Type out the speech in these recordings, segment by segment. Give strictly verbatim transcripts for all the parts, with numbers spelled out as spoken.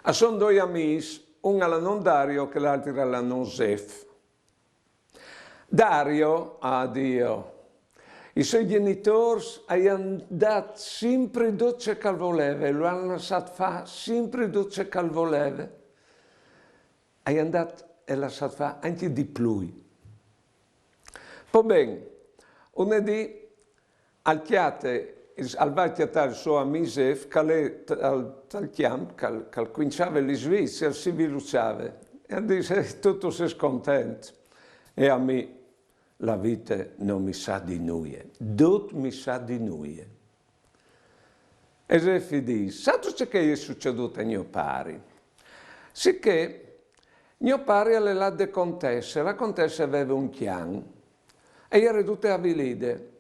A son doi amîs, un al à non Dario che l'altri al à non Zef. Dario, adio, i soi gjenitôrs a i àn dât simpri dut ce che al voleve, lu àn lassât fâ simpri dut ce che al voleve. A i àn dât e lassât fâ ancje di plui. Po ben, une dì al cjate, al va a cjatâ il so amì Zef, che al è tal, tal cjamp, che al, che al cuinçave lis vîts, al si viluçave, e al dîs: "Eh, tu, tu sês content?" "E a mi la vite no mi sa di nuie, dut mi sa di nuie." E Zef i dîs: "Sâstu ce che e je sucedût a gno pari? Sichè gno pari al è lât de contesse, la contesse e veve un cjan, e e jere dute avilide."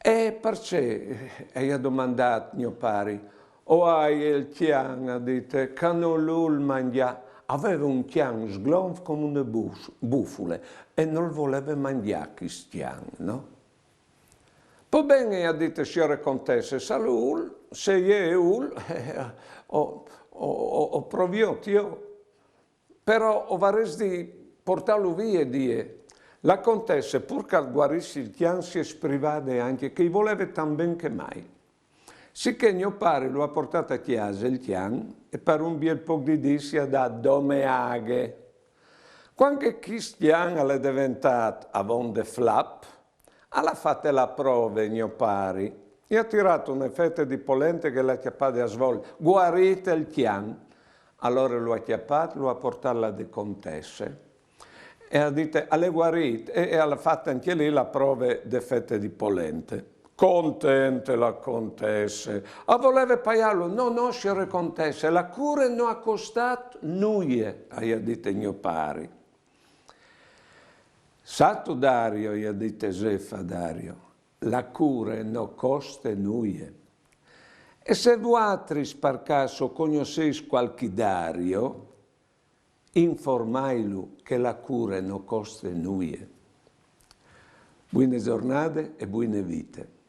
"E parcè?" e i à domandât gno pari. "O aial, il cjan", e à dite, "che nol vûl mangjâ." A veve un cjan sglonf come une bus-, bufule, e nol voleve mangjâ chest cjan, no? "Po ben", e à dite siore contesse, "se lu vûl, se jê e vûl, o, o, o, o provi jo, però o varès di puartâlu vie di jê." La contesse, pûr che al guarissi il cjan, si è sprivade ancje, che i voleve tant ben che mai. Sichè gno pari lu à puartât a cjase il cjan e par un biel pôc di dîs i à dât dome aghe. Cuant che chest cjan al è deventât avonde flap, al à fate la prove gno pari, i à tirât une fete di polente che le à cjapade a svolte: "Guarît il cjan." Alore lu à cjapât, lu à puartât là de contesse. E à dite: "Al è guarît", e, e al à fate ancje li la prove de fete di polente. Contente la contesse. A voleve paiâlu: "No, no, siore contesse, la cure no à costât nuie", i à dite gno pari. "Sâstu, Dario", i à dite Zef a Dario, "la cure no coste nuie. E se vualtris par câs o cognossês cualchi Dario, informailu che la cure no coste nuie." Buine zornade e buine vite.